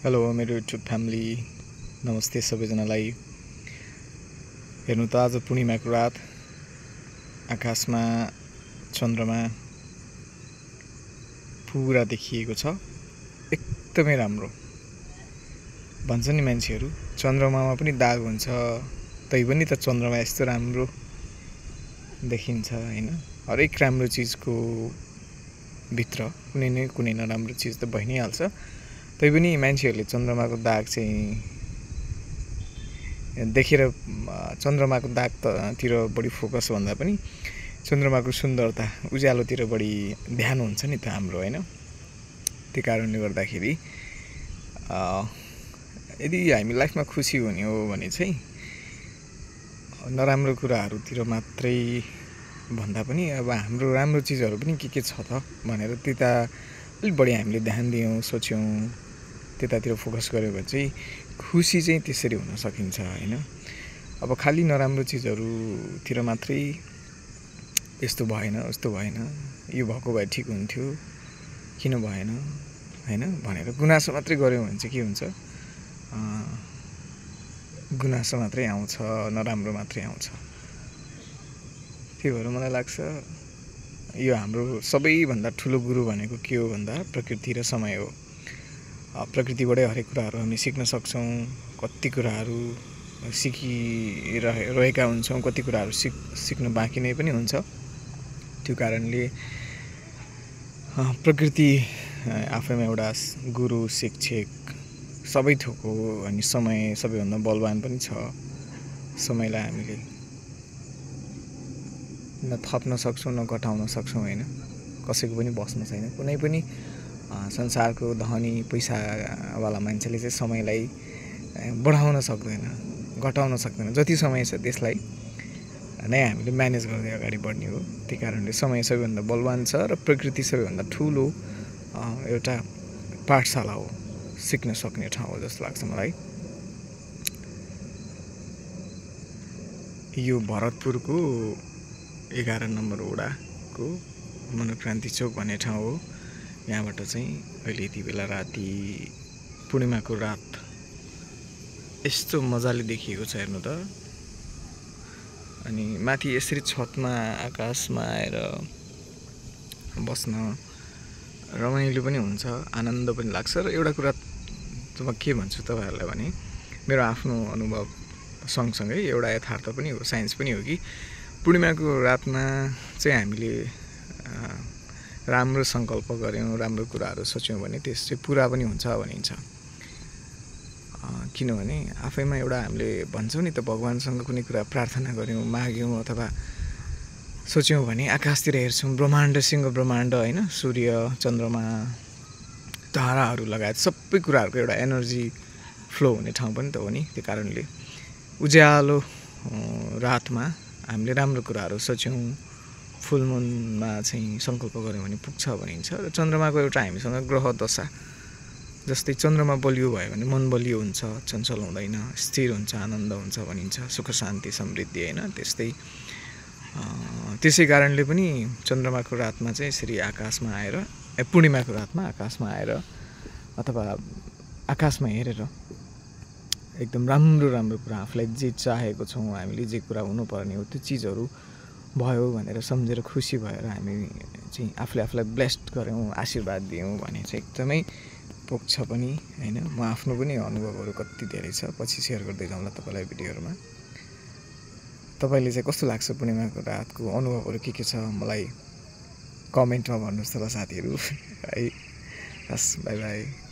Hello मेरो YouTube family, नमस्ते सबैजनालाई। हेर्नु त आज पूर्णिमाको रात, आकाशमा चन्द्रमा पुरा देखिएको छ। एकदमै राम्रो। भन्छ नि मान्छेहरू चन्द्रमामा पनि दाग हुन्छ, तैपनि त चन्द्रमा यस्तो राम्रो देखिन्छ हैन। हरेक राम्रो चिजको भित्र कुनै न कुनै नराम्रो चिज त भइ नै हाल्छ। तैपनि मान्छेहरूले चन्द्रमाको दाग चाहिँ देखेर चन्द्रमाको दाग तिर बढी फोकस भन्दा पनि चन्द्रमाको सुन्दरता उज्यालोतिर बढी ध्यान हुन्छ नि त हाम्रो हैन। त्यही कारणले गर्दाखेरि यदि हामी लाइफमा खुसी हुने हो भने चाहिँ नराम्रो कुराहरूतिर मात्रै भन्दा पनि अब हाम्रो राम्रो चिजहरू पनि के छ त भनेर त्यता अलिक बढी हामीले ध्यान दियौँ, सोच्यौँ, त्यतातिर फोकस गर्यो भने चाहिँ खुसी चाहिँ त्यसरी हुन सकिन्छ हैन। अब खाली नराम्रो चिजहरूतिर मात्रै यस्तो भएन उस्तो भएन, यो भएको भए ठिक हुन्थ्यो, किन भएन हैन भनेर गुनासो मात्रै गर्यौँ भने चाहिँ के हुन्छ, गुनासो मात्रै आउँछ, नराम्रो मात्रै आउँछ। त्यही भएर मलाई लाग्छ यो हाम्रो सबैभन्दा ठुलो गुरु भनेको के हो भन्दा प्रकृति र समय हो। प्रकृतिबाटै हरेक कुराहरू हामी सिक्न सक्छौँ, कति कुराहरू सिकिरहेका हुन्छौँ, कति कुराहरू सिक्न बाँकी नै पनि हुन्छ। त्यो कारणले प्रकृति आफैमा एउटा गुरु, शिक्षक सबै थोक हो। अनि समय सबैभन्दा बलवान पनि छ। समयलाई हामीले न थप्न सक्छौँ न घटाउन सक्छौँ हैन। कसैको पनि बस्न छैन। कुनै पनि संसारको धनी पैसावाला मान्छेले चाहिँ समयलाई बढाउन सक्दैन, घटाउन सक्दैन। जति समय छ त्यसलाई नै हामीले म्यानेज गर्दै अगाडि बढ्ने हो। त्यही कारणले समय सबैभन्दा बलवान छ र प्रकृति सबैभन्दा ठुलो एउटा पाठशाला हो, सिक्न सक्ने ठाउँ हो जस्तो लाग्छ मलाई। यो भरतपुरको 11 नम्बर वडाको मनोक्रान्ति चौक भन्ने ठाउँ हो। यहाँबाट चाहिँ अहिले यति बेला राति पूर्णिमाको रात यस्तो मजाले देखिएको छ हेर्नु त। अनि माथि यसरी छतमा आकाशमा आएर बस्न रमाइलो पनि हुन्छ, आनन्द पनि लाग्छ। र एउटा कुरा त म के भन्छु तपाईँहरूलाई भने मेरो आफ्नो अनुभव सँगसँगै एउटा यथार्थ पनि हो, साइन्स पनि हो कि पूर्णिमाको रातमा चाहिँ हामीले राम्रो सङ्कल्प गऱ्यौँ, राम्रो कुराहरू सोच्यौँ भने त्यस चाहिँ पुरा पनि हुन्छ भनिन्छ। किनभने आफैमा एउटा हामीले भन्छौँ नि त, भगवान्सँग कुनै कुरा प्रार्थना गऱ्यौँ, माग्यौँ अथवा सोच्यौँ भने आकाशतिर हेर्छौँ, ब्रह्माण्ड, सिंह ब्रह्माण्ड हैन, सूर्य, चन्द्रमा, ताराहरू लगायत सबै कुराहरूको एउटा एनर्जी फ्लो हुने ठाउँ पनि त हो नि। त्यो कारणले उज्यालो रातमा हामीले राम्रो कुराहरू सोच्यौँ, फुलमुनमा चाहिँ सङ्कल्प गऱ्यौँ भने पुग्छ भनिन्छ। र चन्द्रमाको एउटा हामीसँग ग्रह दशा जस्तै चन्द्रमा बलियो भयो भने मन बलियो हुन्छ, चञ्चल हुँदैन, स्थिर हुन्छ, आनन्द हुन्छ भनिन्छ, सुख शान्ति समृद्धि हैन। त्यसै कारणले पनि चन्द्रमाको रातमा चाहिँ यसरी आकाशमा आएर पूर्णिमाको रातमा आकाशमा आएर अथवा आकाशमा हेरेर एकदम राम्रो कुरा आफूलाई जे चाहेको छौँ, हामीले जे कुरा हुनुपर्ने हो त्यो चिजहरू भयो भनेर सम्झेर खुसी भएर हामी चाहिँ आफूलाई ब्लेस्ड गऱ्यौँ, आशीर्वाद दियौँ भने चाहिँ एकदमै पुग्छ पनि हैन। म आफ्नो पनि अनुभवहरू कति धेरै छ, पछि सेयर गर्दै जाउँला तपाईँलाई भिडियोहरूमा। तपाईँले चाहिँ कस्तो लाग्छ पूर्णिमाको रातको अनुभवहरू के छ मलाई कमेन्टमा भन्नुहोस् त ल साथीहरू है। हस्, बाई बाई।